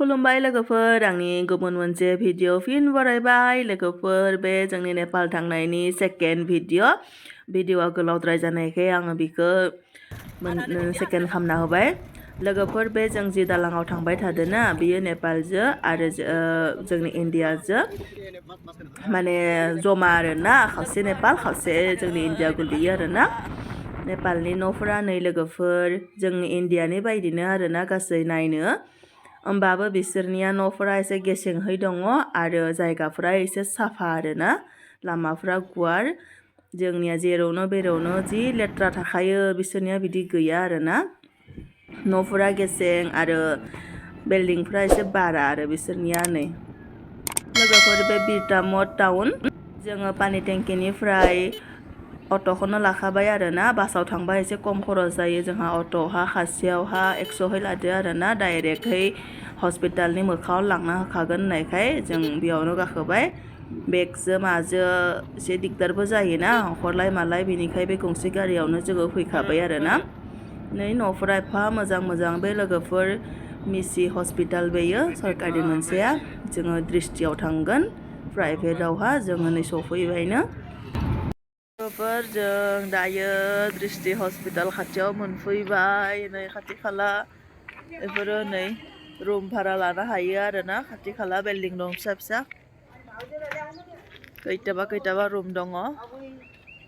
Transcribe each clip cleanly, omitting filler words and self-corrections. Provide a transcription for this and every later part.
खुलुमबाय लोगोफोर आंनि गुबुन मोनसे भिडिअ फिन बरायबाय लोगोफोर बे जोंनि नेपाल थांनायनि सेकेन्ड भिडिअआ गोलावद्राय जानायखाय आङो बिखौ सेकेन्ड खालामना होबाय लोगोफोर बे जों जि दालाङाव थांबाय थादोंना बियो नेपालजों आरो जोंनि इन्डियाजों माने जमा आरोना खावसे नेपाल खावसे जोंनि इन्डिया गोलैयो आरोना नेपालनि न'फोरा नै लोगोफोर जोंनि इन्डियानि बायदिनो आरोना गासै नायनो होमबाबो बिसोरनिया न'फोरा एसे गेसेंहै दङ आरो जायगाफोरा एसे साफा आरोना लामाफोरा गुवार जोंनिया जेरावनो बेरावनो जि लेथ्रा थाखायो बिसोरनिया बिदि गैया आरोना न'फोरा गेसें आरो बिल्डिंफोरा एसे बारा आरो बिसोरनिया नै लोगोफोर बे बिरटामत टाउन जोङो पानि टेंकिनिफ्राय अट'खौनो लाखाबाय आरोना बासाव थांबा एसे खम खरस जायो जोंहा अट'हा खासेयावहा 100 लादो आरोना डाइरेक्टहै हस्पिटालनि मोखाङाव लांना होखागोन होननायखाय जों बेयावनो गाखोबाय बेगजों माजों एसे दिगदारबो जायोना हरलाय मालाय बेनिखाय बे गंसे गारियावनो जोङो फैखाबाय आरोना नै न'फोरा एफा मोजां बे लोगोफोर मिसि हस्पिटाल बेयो सरकारि मोनसेया जोङो दृष्टियाव थांगोन प्राइभेटआवहा जोङो नै सफैबायनो लोगोफोर जों दायो दृष्टि हस्पिटाल खाथियाव मोनफैबाय नै खाथि खाला बेफोरो नै रुम भारा लानो हायो आरोना खाथि खाला बिल्डिं दं फिसा खैथाबा रुम दङ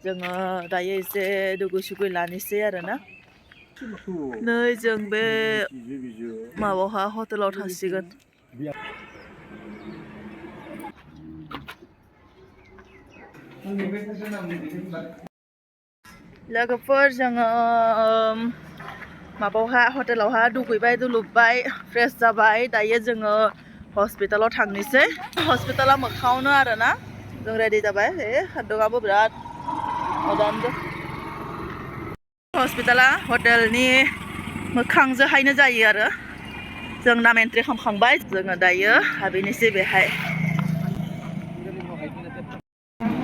जोङो दायो एसे दुगै लानोसै आरोना नै जों बे माबावहा हटेलाव थांसिगोन लोगोफोर जोङो माबावहा हटेलावहा दुगैबाय दुलुबबाय फ्रेश जाबाय दायो जोङो हस्पिटालाव थांनोसै हस्पिटाला मोखाङावनो आरोना जों रेडि जाबाय सान्दुङाबो बिराद मोजांजों हस्पिटाला हटेलनि मोखांजोंहायनो जायो आरो जों नाम एन्ट्रि खालामखांबाय जोङो दायो हाबहैनोसै बेहाय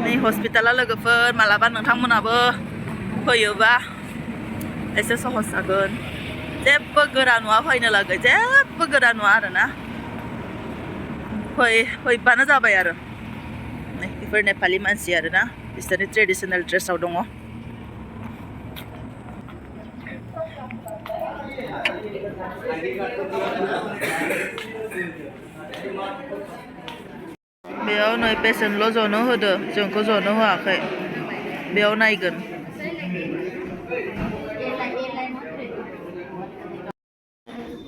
नै हस्पिटाला लोगोफोर मालाबा नोंथांमोनाबो फैयोबा एसे सहस जागोन जेबो गोरा नङा फैनो लागै जेबो गोरा नङा आरोना फैबानो जाबाय आरो बेफोर नेपालि मानसि आरोना बिसोरनि ट्रेडिसनेल ड्रेसाव दङ बेयाव नै पेसेन्टल' जनो होदो जोंखौ जनो होआखै बेयाव नायगोन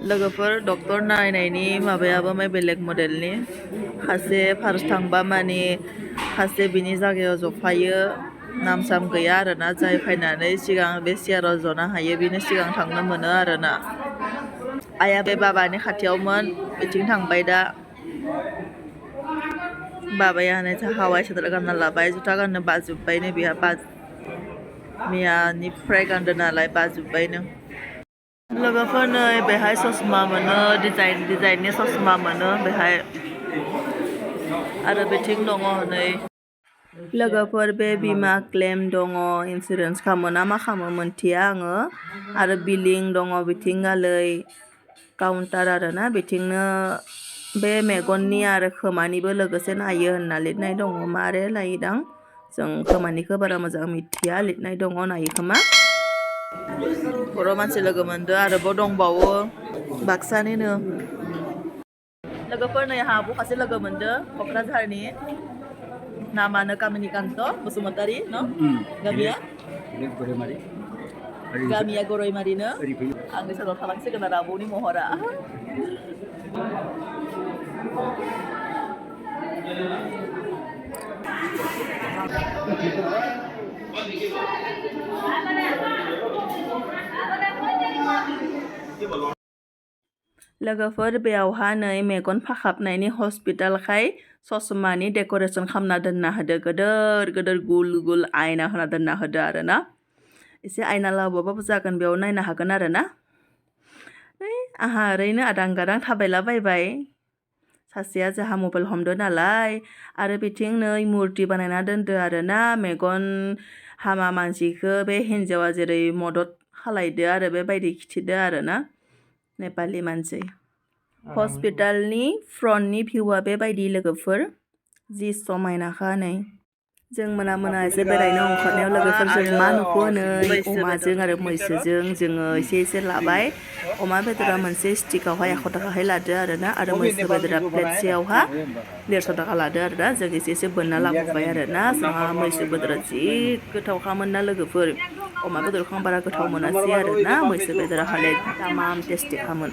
लोगोफोर डक्टर नायनायनि माबायाबो बेलेग मडेलनि खासे फार्स्ट थांबा माने खासे बिनि जायगायाव जफायो नाम साम गैया आरोना जाय फैनानै सिगां बे चेयाराव जनो हायो बेनो सिगां थांनो मोनो आरोना आइया बे बाबानि खाथियावमोन बिथिं थांबाय दा बाबायानो हावाइ सेन्देल गानना लाबाय जुथा गाननो बाजोब्बायनो बेहा मैयानिफ्राय गानदों नालाय बाजोब्बायनो लोगोफोर नै बेहाय ससमा मोनो डिजाइननि ससमा मोनो बेहाय आरो बिथिं दङ नै लोगोफोर बे बीमा क्लेम दङ इन्सुरेन्स खालामो ना मा खालामो मोनथिया आङो आरो बिलिं दङ बिथिं गालै काउन्टार आरोना बिथिंनो बे मेगननि आरो खोमानिबो लोगोसे नायो होनना लिरनाय दङ मारे लायोदां जों खोमानिखौ बारा मोजां मिथिया लिरनाय दङ नायो खोमा बर' मानसि लोगो मोनदो आरोबाव दंबावो बाक्सानिनो लोगोफोर नै हाबु खासे लोगो मोनदो क'क्राझारनि नामानो कामिनिकान्त बसुमतारी न गामिया गरैमारिनो आंनि सेराव थालांसिगोन आरो आबौनि महरा लोगोफोर बेयावहा नै मेगन फाखाबनायनि हस्पिटालखाय ससमानि डेक'रेसन खालामना दोनना होदो गोदोर गुल आयना होना दोनना होदो आरोना एसे आयना लाबाबाबो जागोन बेयाव नायनो हागोन आरोना आंहा ओरैनो आदां गादां थाबायलाबायबाय सासेया जोंहा मबाइल हमदो नालाय आरो बिथिं नै मुर्ति बानायना दोनदो आरोना मेगन हामा मानसिखौ बे हिन्जावा जेरै मदद खालायदो आरो बेबायदि खिथिदो आरोना नेपालि मानसि हस्पिटालनि फ्रन्टनि भिउआ बेबायदि लोगोफोर जि समायनाखा नै जों मोना एसे बेरायनो ओंखारनायाव लोगोफोरजों मा नुखो नै अमाजों आरो मैसोजों जोङो एसे लाबाय अमा बेदरा मोनसे स्टिकआवहाय 100 थाखाहाय लादो आरोना आरो मैसो बेदरा प्लेटसेयावहा 150 थाखा लादो आरोना जों एसे बोनना लाबोबाय आरोना जोंहा मैसो बेदरा जि गोथावखामोन ना लोगोफोर अमा बेदरखौ आं बारा गोथाव मोनासै आरोना मैसो बेदरा हाले तामाम टेस्टिखामोन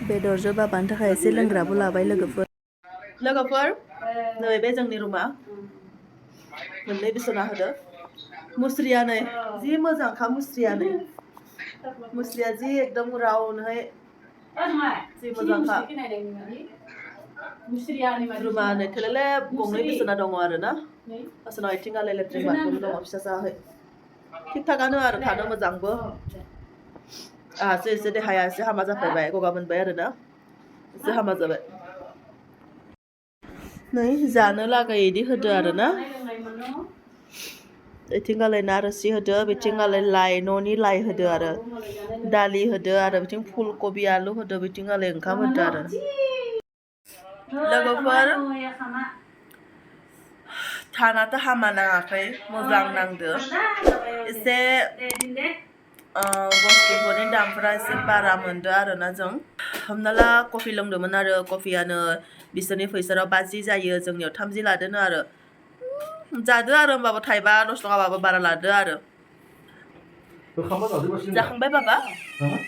बेदरजों बाबानि थाखाय एसे लोंग्राबो लाबाय लोगोफोर नै बे जोंनि रुमा मोननै बिसना होदो मुस्रिया नै जि मोजांखा मुस्रिया जि एकदम राउन्डहाय जि मोजांखा रुमा नै थेलेले गंनै बिसना दङ आरोना बिसना आथिं आलाय लेट्रिन बाथरुम दङ फिसासाहै थिग थाकानो आरो थानो मोजांबो आहासो एसे देहाया एसे हामा जाफैबाय गगा मोनबाय आरोना एसे हामा जाबाय नै जानो लागाय इदि होदो आरोना बिथिंगालाय ना रोसि होदो बिथिंगालाय लाइ न'नि लाइ होदो आरो दालि होदो आरो बिथिं फुलकबि आलु होदो बिथिंगालाय ओंखाम होदो आरो लोगोफोर थानाथ' हामा नाङाखै मोजां नांदो एसे बुस्थुफोरनि दामफोरा एसे बारा मोनदो आरोना जों हमना ला कफि लोंदोंमोन आरो कफियानो बिसोरनि फैसायाव 50 जायो जोंनियाव 30 लादोनो आरो जादो आरो होमबाबो थाइबा 10 थाखाबाबो बारा लादो आरो जाखांबाय बाबा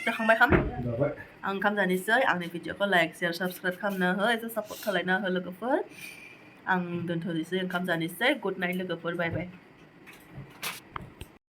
जाखांबाय खाम आं ओंखाम जानोसै आंनि भिडिअखौ लाइक शेयार साबस्क्राइब खालामनो हो एसे सापर्ट खालामना हो लोगोफोर आं दोनथ'नोसै ओंखाम जानोसै गुड नाइट लोगोफोर बाय बाय